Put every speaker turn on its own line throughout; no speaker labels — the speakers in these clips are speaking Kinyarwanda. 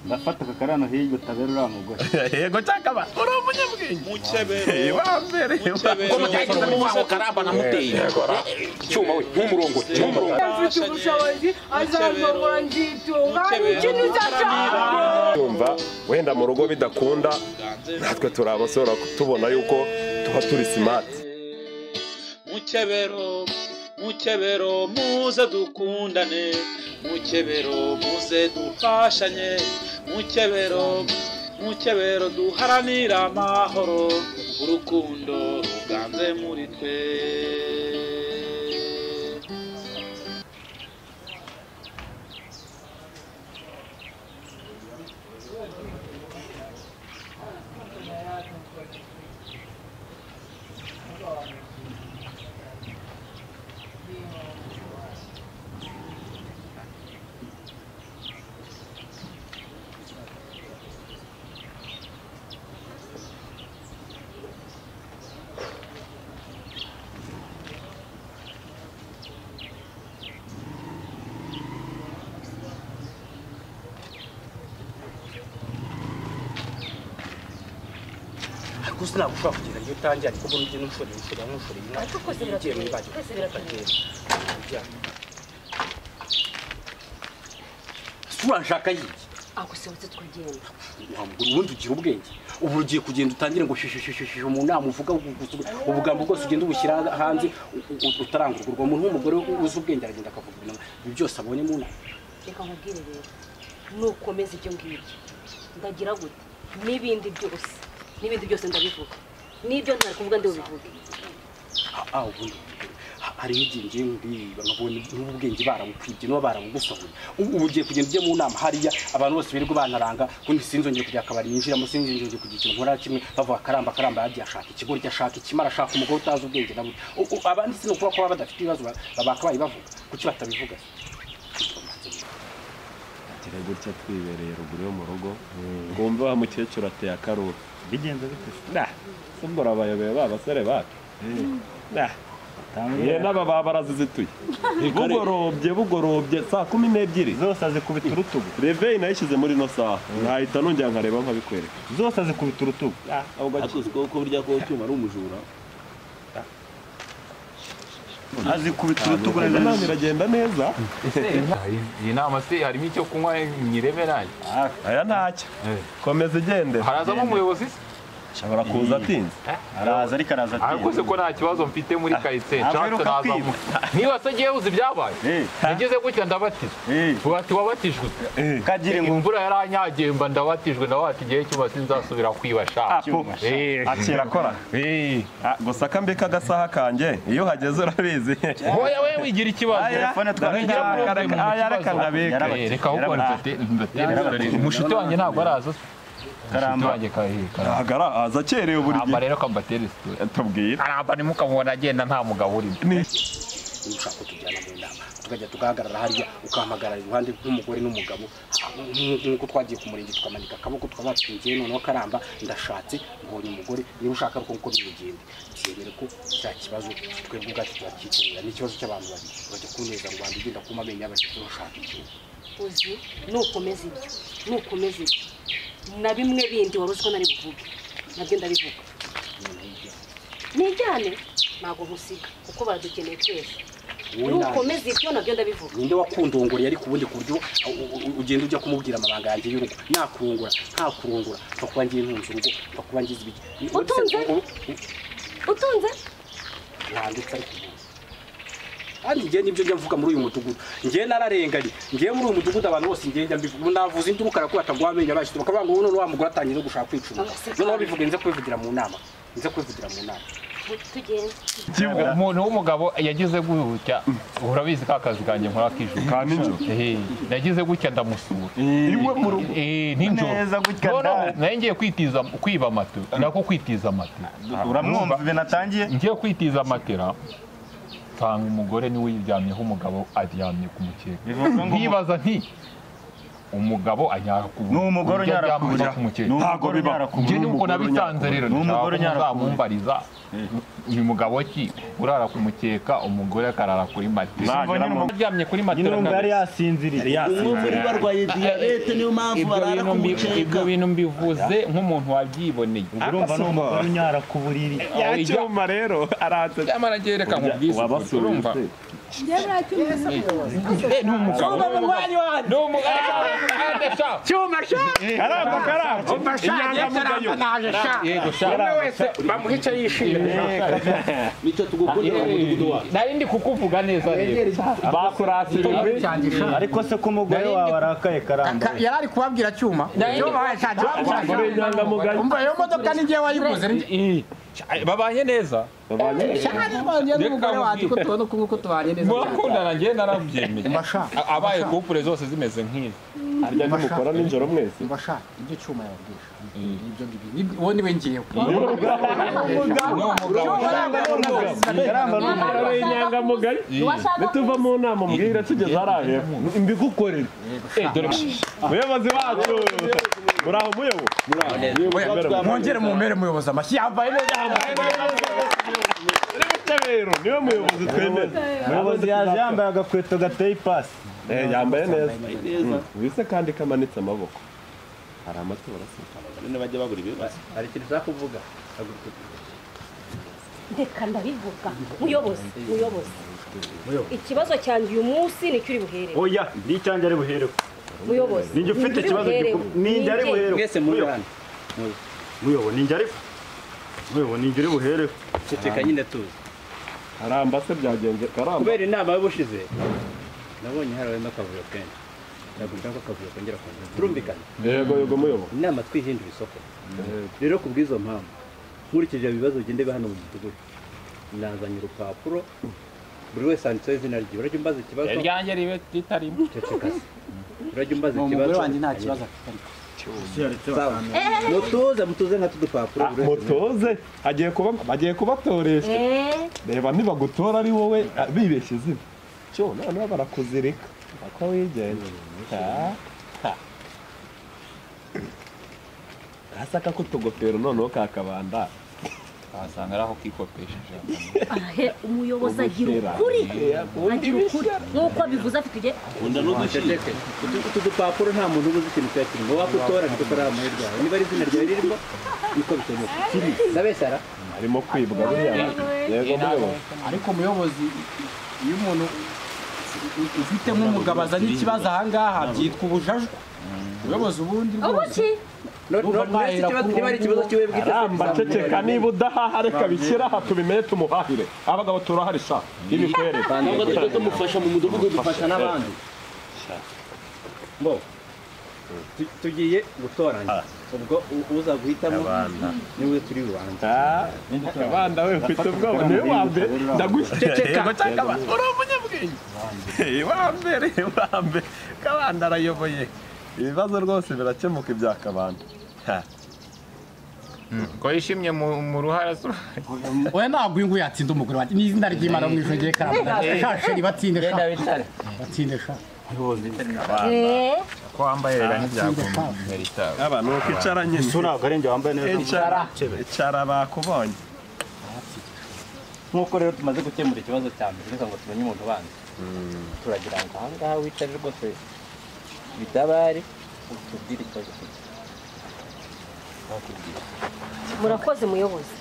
Ndafata kakarano hirya utabera uriya mugore.
Yego cyakaba uri umunyabwenge.
Mukebero.
Wa mbere.
Ko mutagize mu waho Karamba namuteye. Cyuma we nk'umurongo.
Mfite ubushobozi azangongora nzitunga ikintu cyashaka.
Yumva wenda mu rugo bidakunda natwe turi abasore tubona yuko tuba turi smart.
Mukebero. Mukebero muze dukundane, mukebero muze dufashanye, mukebero mukebero duharanira amahoro, urukundo ruganze muri twe.
Gusa ntabwo ushobora kugenda iyo utangiye ariko ubona ugenda umushoreye umushoreye umushoreye inka ugiye mu ibagiro ukagenda uranshaka yiki
ako se utse twagenda
ubundi ugira ubwenge ubu ugiye kugenda utangire ngo shishishishisho mu nama uvuga ubugambo bwose ugenda ubushyira hanze utarangurwa umuntu w'umugore uzi ubwenge aragenda akavuga ibintu byose abonye mu nama.
Reka nkubwire rero nukomeza ibyo ngibyo ndagira gute n'ibindi byose n'ibindi byose ndabivuga n'ibyo ntari kuvuga ndi bubivuge.
Ubundi hari igihe ngiye mbiba nkabonye n'ubwenge barabukwibye n'uba barabugusohoye. Ubu ugiye kugenda ujye mu nama hariya abantu bose birirwa banaranga kundi sinzongeye kujya akabari yinjiramo sinzongeye kugira ikintu nkora kimwe bavuga Karamba Karamba yagiye ashaka ikigoryi ashaka ikimara ashaka umugore utazi ubwenge nabo. Abandi si no kuba kuba badafite ibibazo bakabaye bavuga kuki batabivuga.
Tire gutya twibereye ruguru yo mu rugo ngumva wa mukecuru ateye akaruru.
Bigenze bite?
Nah, simbora abayobeye ba basore bacu. Nah. Ye naba barazizituye. Bugorobye bugorobye saa 12
zose azikubita urutugu.
Reveil nayishyize muri no saha. Nkahita nongera nkareba nkabikwereka.
Zose azikubita urutugu.
Ahubwo
ko burya ko cyuma ari umujura.
Azikubita urutugu
neza. Biragenda neza.
Iyi nama se harimo icyo kunywa nyireme nanjye?
Aya ntacyo. Komeza igende.
Harazamo umuyobozi se?
Ashobora kuza atinze.
Araza ariko araza atinze.
Ariko se ko nta kibazo mfite muri karitsiye nshaka nazamo. Niba se agiye uzi ibyabaye nageze gutya ndabatizwa. Bati wabatijwe.
Kagire ngo
imvura yaranyagiye mba ndabatijwe nawe ati igihe cyuma sinzasubira kwiba sha.
Akira akora. Gusa kambika agasaha kanjye iyo uhageze urabizi.
Hoya we wigira ikibazo.
Telefone
twakira.
Reka ahubwo nzatere. Umushuti wanjye ntabwo araza.
Karamba
Karamba aza akerewe buri gihe.
Karamba rero kambatere story.
Tubwira.
Karamba nimukamubona agenda nta mugabo urimo.
Ushaka kutujyana mu nama tukajya tugahagarara hariya ukahamagara iruhande rw'umugore n'umugabo nk'uko twagiye ku murenge tukamanika akaboko tukaba twinjiye noneho Karamba ndashatse mbonye umugore niba ushaka ariko uko bigende byemere ko cya kibazo twebwe ubwacu turakikemura ni ikibazo cy'abantu babiri bajya kuneza rubanda ugenda kuma amenyo y'abashyitsi bashaka ikintu.
Uzi nukomeza ibyo nukomeza ibyo na bimwe bindi wari uziko nari buvuge nabyo ndabivuga nijyane ntabwo nkusiga kuko baradukeneye twese nukomeza ibyo nabyo ndabivuga.
Ninde wakundongoreye ariko ubundi ku buryo ugenda ujya kumubwira amabanga yanjye y'urugo nakurongora ntakurongora mfa kuba ngiye ntunze urugo mfa kuba ngize ibiki
utunze utunze
ntanditse ariko kandi ngiye nibyo njya mvuga muri uyu mudugudu ngiye nararenganye ngiye muri uyu mudugudu abantu bose ngiye njya mbivuga navuze induruka ko batagwa amenyo abashyize bakavuga ngo none wa mugore atangiye no gushaka kwicuma noneho bivuga nze kubivugira mu nama nze kubivugira mu nama.
Umuntu w'umugabo yagize gutya urabizi ka kazi kanjye nkora kijoro
ka nijoro
nagize gutya ndamusura
iwe mu rugo
nijoro nayo ngiye kwitiza kwiba matera nako kwitiza matera
uramwumva ibintu atangiye
ngiye kwitiza matera nsanga umugore niwe uyiryamyeho umugabo aryamye ku mukeka nkibaza nti Umugabo anyara ku
Ni umugore unyara ku buriri.
Ntago biba.
Njye nuko nabisanze rero
Ni umugore unyara ku buriri.
muzamumbariza uyu mugabo ki urara ku mukeka umugore akarara kuri matera aryamye kuri matera
Nyine yari yasinziriye.
Umwe muri barwaye diyabete niyo mpamvu barara ku mukeka.
Ibyo bintu mbivuze nk'umuntu wabyiboneye.
Urumva ni umugore unyara ku buriri.
Yacyuma rero aranze.
Nyamara njye reka nkubwize urumva. Ni umugabo. Ni umugabo.
Cyuma sha.
Karamba karamba.
Inyangamugayo.
Yego sha.
Wese bamuhica yishimye.
Nicyo tugukundira mu mudugudu wacu.
Nari ndi kukuvuga neza rero.
Bakurasira.
Ariko se ko umugore wawe arakaye Karamba.
Yari ari kubabwira Cyuma. Cyuma. Umva iyo modoka ni ngiye wayiguze.
Babanye neza.
Babanye neza.
Cyane n'umugore wanjye ko tubona uko tubanye neza.
Murakundana njye narabyemeye. Abaye couple zose zimeze nk'izi.
Harya ntimukora nijoro mwese.
Mbasha ibyo Cyuma yababwisha. Ibyo ngibyo. Uwo niwe ngiyewe.
Karamba inyangamugayo. Nituva mu nama mbwira tugeze hariya hepfo. Mbigukorere. Muyobozi wacu. Muraho muyobo.
Mwongere mumere muyobozi amashyi yambaye neza.
Niwe muyobozi twemera.
Umuyobozi yaje yambaye agakweto gateye ipasi.
Yambaye neza. Wise kandi kamanitse amaboko. Hari amatora se.
None bajya bagura ibibazo.
Hari ikintu ushaka kuvuga.
Reka ndabivuga. Muyobozi, muyobozi. Ikibazo cyanjye uyu munsi nicyo uri buhereho.
Oya, ni icyanjye ari buhereho.
Muyobozi.
Ninjye ufite ikibazo gikomeye. Ninjye ari buhereho.
Mwese muri hano.
Muyobo, ninjye ari. Muyobo, ninjye uri buhereho.
Ceceka nyine tuzi.
Karamba se byagenze Karamba.
Kubera inama y'ubushize nabonye harimo akavuyo kenshi. Ntabwo nshaka akavuyo kongera kongera. Turumvikana.
Yego yego muyobo.
Inama twihindura isoko. Rero kubw'izo mpamvu nkurikije ibibazo bigenda biba hano mu mudugudu nazanye urupapuro buri wese handitseho izina rye. Urajya umbaza ikibazo.
Iryanjye ribe ritarimo.
Ceceka se. Urajya umbaza ikibazo.
Umugore wanjye nta kibazo afite ariko.
Mutuze mutuze nka tudupapuro.
Mutuze agiye kuba bagiye kubatoresha. Reba nibagutora ari wowe bibeshye izina. Cyo noneho barakuzirika. Ako wigenza. Asaka kutugofero noneho kakabanda.
Wasanga ari aho kikopesheje.
Umuyobozi agira ukuri. Agira ukuri. Nk'uko abivuze afite igihe.
Utu dupapuro nta muntu ubuze ikintu cya kirimo. Wakutora niko kari amahirwe yawe. Niba ari izina ryawe ririmo niko bikemuka. Ndabeshyara.
Harimo kwibwa buriya. Yego muyobozi.
Ariko muyobozi iyo umuntu ufite nk'umugabo azanye ikibazo aha ngaha byitwa ubujajwa. Umuyobozi ubundi rwose.
Niba ari ikibazo cyiwe bwite.
Karamba ceceka niba udahaha reka bishyira aha tubimenye tumuhahire. Abagabo turahari sha. Ibikwereka.
Ntabwo tujye tumufasha mu mudugudu dufasha n'abandi.
Bo. Tugiye gutoranya. Ubwo uza guhitamo niwe turi bubanze.
Kabanda we ufite ubwoba niwe wa mbere ndagushyikira. Uri umunyabwenge. Wa mbere wa mbere. Kabanda arayoboye. Ibibazo rwose birakemuka ibya Kabanda.
Ko yishimye mu ruhara.
Oya ntabwo uyu nguyu yatsinda umugore wanjye. Ni izina ry'Imana mu ijoro ngiye Karamba. Shashe ribatsinde sha. Batsinde sha.
Ko wambaye rero ntibyakumera.
Aba nuko icara nyine.
Ese ntabwo ari njye wambaye neza.
Icara bakubonye.
Nkuko rero tumaze gukemura ikibazo cya mbere reka ngo tumenye umuntu ubanza. Turagira ngo aha ngaha wicare rwose bidabari utubwire ikibazo ufite.
Murakoze muyobozi.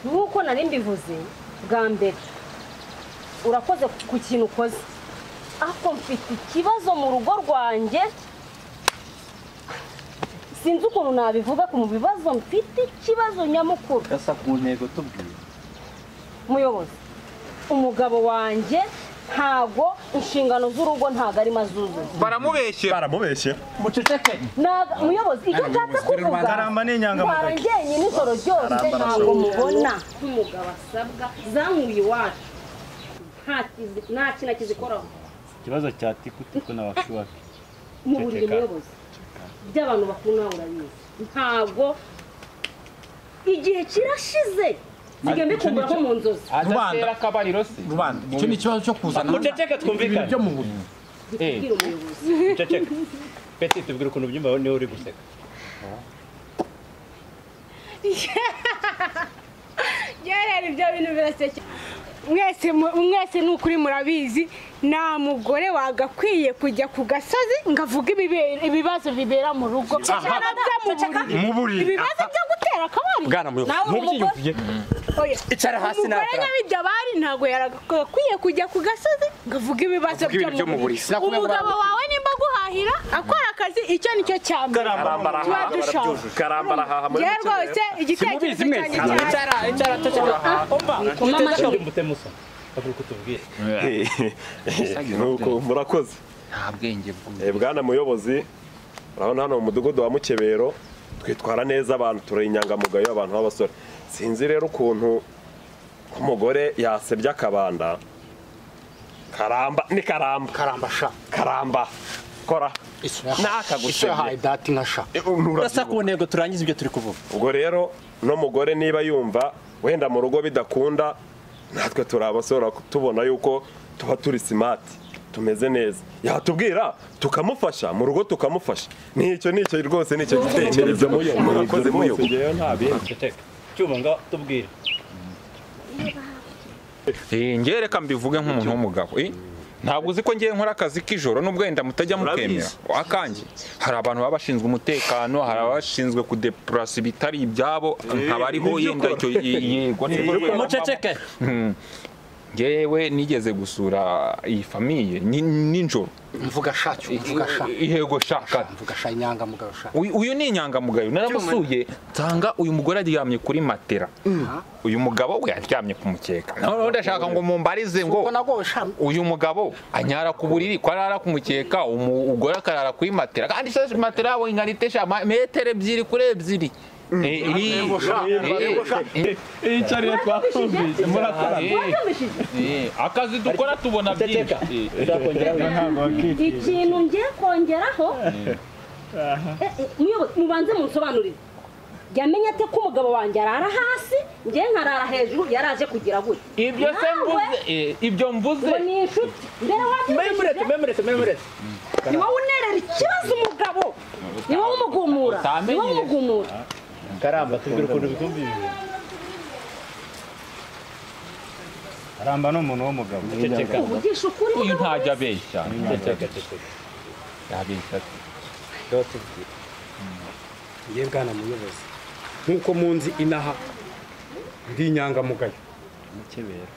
Nkuko nari mbivuze bwa mbere urakoze ku kintu ukoze. Ako mfite ikibazo mu rugo rwanjye. Sinzi ukuntu nabivuga ku bibazo mfite ikibazo nyamukuru.
Gasa ku ntego tubwire.
Muyobozi, umugabo wanjye ntago inshingano z'urugo ntago arimo azuzuza.
Baramubeshye.
Baramubeshye.
Muceceke.
Muyobozi icyo nshatse kuvuga.
Karamba ni inyangamugayo.
Njyenyine ijoro ryose ntago mubona. Umugabo asabwa zankuye iwacu. Nta kintu akizikoraho.
Ikibazo cya tikutiku na wakiwaki.
Mu buriri muyobozi. By'abantu bakuru nawe urabizi. Ntago igihe kirashize. Nsigaye mbikumbura nko mu nzozi.
Rubanda. Akabariro se.
Rubanda. Icyo ni ikibazo cyo kuzana.
Muceceke twumvikane.
Ibyo mu buriri.
Ndi kubwira umuyobozi.
Ceceka. Peti, tubwire ukuntu ubyumva niwe uri guseka.
Gerera ibyo bintu biraseke. Mwese mwese ni ukuri murabizi, nta mugore wagakwiye kujya ku gasozi ngo avuge ibibazo bibera mu rugo.
Mu buriri.
Ibibazo byo gutera akabari.
Bwana muyobozi, ntubyiyumviye. Icara hasi nawe.
Umugore nyabijya ntabwo yaragakwiye kujya ku gasozi ngo avuge ibibazo byo mu buriri. Umugabo wawe nimba guhahira akora akazi, icyo nicyo cya mbere.
Karambara haha muri
rwose igitekerezo cyanjye cyane.
Icara icara ceceka. Umva.
Nuko murakoze.
Nta bwenge bw'uyu.
Bwana muyobozi, urabona hano mu mudugudu wa Mukebero twitwara neza, abantu turi inyangamugayo, abantu b'abasore. Sinzi rero ukuntu umugore yasebye akabanda. Karamba ni karamba.
Karamba sha.
Karamba. Kora. Nakagusebye.
Dati nka sha.
Urasa ku ntego turangiza ibyo turi kuvuga.
Ubwo rero no mugore niba yumva wenda mu rugo bidakunda, natwe turi abasore tubona yuko tuba turi smart, tumeze neza, yatubwira tukamufasha mu rugo, tukamufasha. Nicyo nicyo rwose nicyo gitekerezo murakoze muyobozi. Ngewe nta bindi.
Cyuma nga tubwire.
Ngewe reka mbivuge nk'umuntu w'umugabo. Ntabwo uzi ko ngiye nkora akazi k'ijoro nubwo wenda mutajya mukemera akanjye. Hari abantu baba bashinzwe umutekano, hari abashinzwe kudepurasa ibitari ibyabo, nkabariho yenda icyo yego.
Muceceke.
Ngewe nigeze gusura iyi famiye nijoro.
Mvuga sha, mvuga sha.
Yego shaka.
Mvuga sha inyangamugayo sha.
Uyu ni inyangamugayo naramusuye nsanga uyu mugore aryamye kuri matera. Uyu mugabo we aryamye ku mukeka. Noneho ndashaka ngo mumbarize ngo uyu mugabo anyara ku buriri ko arara ku mukeka, umugore akarara kuri matera. Kandi se matera yabo ingana ite sha? Metero 2 kuri 2.
Icariye twakumvise murakora.
Akazi dukora tubona byinshi.
Ikintu ngiye kongeraho, mubanze munsobanurire. Yamenye ate ko umugabo wanjye arara hasi, ngiye nkarara hejuru, yaraje kugira gute?
Ibyo se mvuze, ibyo mvuze.
Ngo ni inshuti. Mbere wabyumvise.
Memurete, memurete.
Ni wowe unerera ikibazo umugabo. Ni wowe umugumura. Ni wowe umugumura.
Karamba tubwire ukuntu bikumva ibi. Karamba ni umuntu w'umugabo. Ceceka.
Uvugisha ukuri.
Uyu ntajya abeshya.
Ceceka ceceka.
Yabeshya.
Ndotubwire. Ngiye bwana muyobozi, nkuko munzi inaha ndi inyangamugayo.
Mukebero.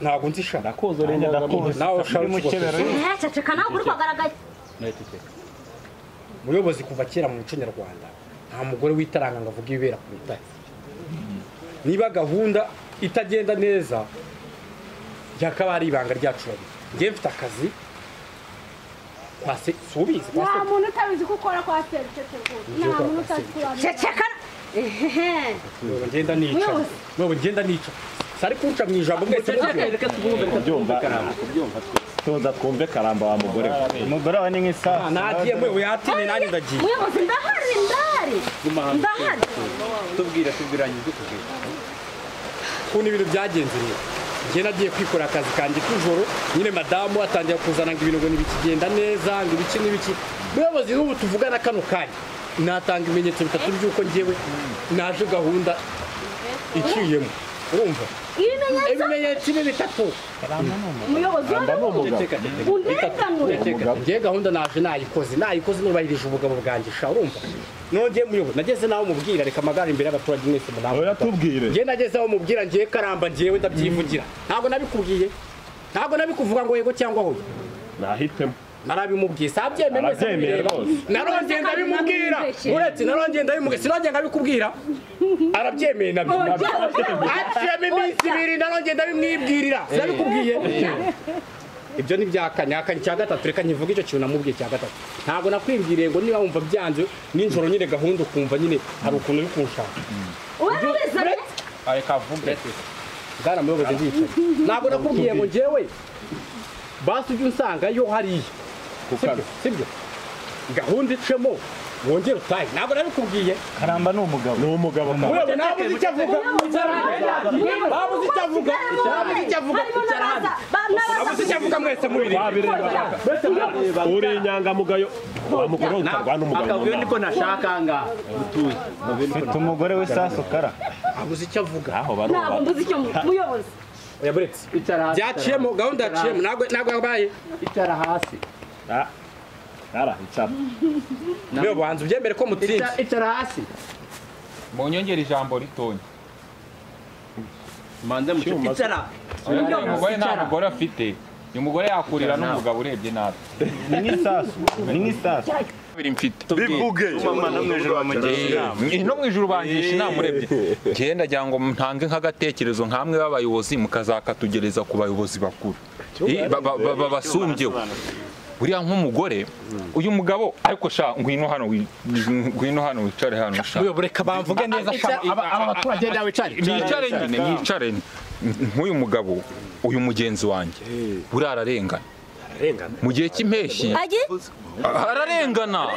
Ntabwo nzi sha.
Ndakuzi urenge ndakuzi.
Nawe sha
Mukebero.
Ceceka nawe uri kugaragaye.
Muyobozi, kuva kera mu muco nyarwanda nta mugore witaranga ngo avuge ibibera ku rutare. Niba gahunda itagenda neza yakaba ari ibanga ryacu babiri. Ngiye mfite akazi kwa se subizi kwa se.
Nta muntu utabizi ko ukora kwa se. Nta muntu utazi ko ukora.
Ceceka.
Ngenda nica. N'ubu ngenda nica. Sari kunca mu ijambo mwese.
Reka twumve Karamba.
Tuza twumve Karamba wa mugore.
Umugore wa ni nk'isaha.
Nagiye mwe uyatine nanjye ndagiye.
Muyobozi ndahari ndahari. Ndahari.
Tubwira tubwiranye ibyo tubwira.
Ukuntu ibintu byagenze rero. Njye nagiye kwikora akazi kanjye k'ijoro, nyine madamu atangira kuzana ngo ibintu ngo ntibikigenda neza, ngo ibiki n'ibiki. Muyobozi n'ubu tuvugana kano kanya, natanga ibimenyetso bitatu by'uko njyewe naje gahunda iciyemo. Urumva? Ibimenyetso ibi bitatu.
Umuyobozi undenganure.
Njye gahunda naje nayikoze, nayikoze nubahirije ubugabo bwanjye sha, urumva? Nongeye muyobozi, nageze naho mubwira reka amagare imbere y'abaturage mwese munabo.
Oya tubwire.
Njye nageze aho mubwira ngiye Karamba ngiyewe ndabyivugira. Ntabwo nabikubwiye. Ntabwo nabikuvuga ngo yego cyangwa hoya.
Nahitemo.
Narabimubwiye sabyemeye mwese mubireba. Narongeye ndabimubwira. Uretse narongeye ndabimubwira, sinongeye nkabikubwira. Arabyemeye nabyo. Aciyemo iminsi ibiri narongeye ndabimwibwirira. Sinabikubwiye. Ibyo ni byakanya akanya cya gatatu, reka nkivuge icyo kintu namubwiye cya gatatu. Ntabwo nakwibwiriye ngo niba wumva byanze nijoro nyine gahunda ukumva nyine hari ukuntu uri kunshaka.
Areka avuge.
Bwana muyobozi ndicaye. Ntabwo nakubwiye ngo njyewe basi ujye unsanga yo hariya. Sibyo? Gahunda icemo Wongere utahe. Ntabwo nabikubwiye.
Karamba ni umugabo.
Ni umugabo.
Muyobo nabuze icyo avuga. Babuze icyo avuga. Babuze icyo avuga. Babuze icyo avuga mwese mubiri.
Uri inyangamugayo. Wa mugore utarwana umugabo.
Akavuyo niko nashaka nga. Mutuye.
Ufite umugore w'isasu kara.
Abuze icyo avuga.
Aho barumva.
Ntabwo mbuze icyo muyobozi.
Oya buretse. Byaciyemo gahunda yaciyemo ntabwo yabaye.
Icara hasi.
Ara icara.
Niyo banza ubyemere ko mutsinze.
Icara hasi.
Munyongere ijambo ritonya.
Manze mucyo icara.
Uyu mugore nta mugore afite. Uyu mugore yakurira n'umugabo urebye nabi.
Ni nk'isasu. Ni nk'isasu.
Biri mfite.
Bivuge. Mama no mu ijuru bamugisha inama.
No mu ijuru bangisha inama urebye. Njye ndagira ngo ntange nk'agatekerezo nkamwe b'abayobozi mukazakatugereza ku bayobozi bakuru. Babasumbyeho. Buriya nk'umugore uyu mugabo ariko sha ngwino hano ngwino hano wicare hano sha.
Muyobo reka bamvuge neza sha aba baturage nawe wicare.
Nicare nyine nicare nk'uyu mugabo uyu mugenzi wanjye buriya ararengana. Mu gihe cy'impeshyi ararengana.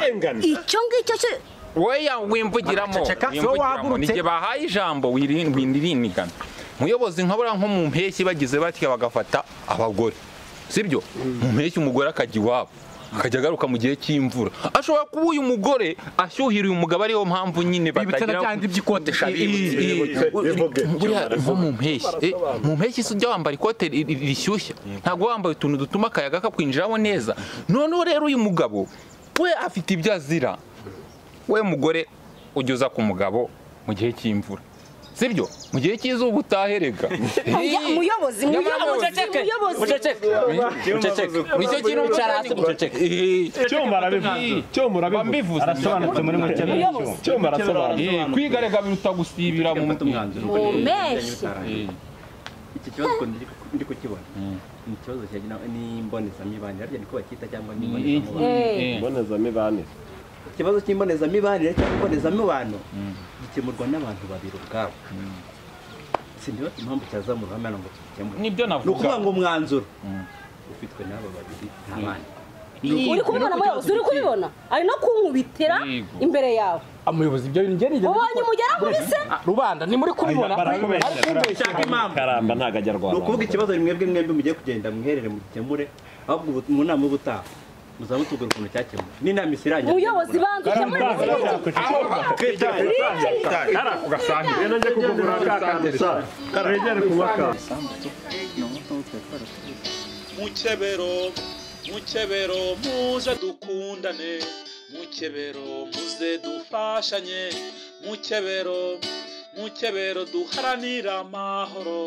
Icyo ngicyo cyo
weya wimvugiramo nige bahaye ijambo wirinigana. Muyobozi nkabura nko mu mpeshyi bagize batya bagafata abagore. Sibyo? Mu mpeshyi umugore akajya iwabo akajya agaruka mu gihe cy'imvura. Ashobora kuba uyu mugore ashyuhira uyu mugabo ariyo mpamvu nyine batagira
byandi by'ikote
buriya nko mu mpeshyi. Mu mpeshyi si ujya wambara ikote rishyushya. Ntabwo wambaye utuntu dutuma akayaga kakwinjiramo neza. Noneho rero uyu mugabo we afite ibyo azira. We mugore ujya uza ku mugabo mu gihe cy'imvura. Sibyo? Mu gihe cy'izuba utaherega.
Muyobozi muceceke.
Muceceke.
Nicyo kintu
icara hasi muceceke.
Cyuma arabivuze. Cyuma arabivuze.
Arasobanutse muri make.
Cyuma arasobanutse.
Kwiga rega biruta gusibira mu
mpeshyi.
Iki kibazo ndi kukibona. Ni ikibazo cya n'imbonezamibanire ariko niko bakita cyangwa n'imbonezamibanire.
Imbonezamibanire.
Ikibazo cy'imbonezamibanire cyangwa imbonezamibano gikemurwa n'abantu babiri ubwabo. Sindibaza impamvu cyaza mu ruhame ngo tugikemure.
Nibyo navuga.
Ni ukuvuga ngo umwanzuro ufitwe n'aba babiri nta bandi.
Uri kubibona muyobozi, uri kubibona ari no kunkubitira imbere yawe.
Amuyobozi ibyo bintu ngeri
ubonye umugera nkubise
rubanda ni muri kubibona.
Shaka impamvu.
Karamba ntago ajya arwana.
Ni ukuvuga ikibazo ni mwebwe mwembi mugiye kugenda mwiherere mugikemure ahubwo mu nama y'ubutaha muzamutubwira ukuntu cyakemuwe n'inama isirangira.
Muyobozi banza ukemure
Mukebero mukebero muze dukundane mukebero muze dufashanye mukebero mukebero duharanira amahoro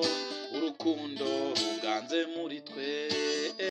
urukundo ruganze muri twe.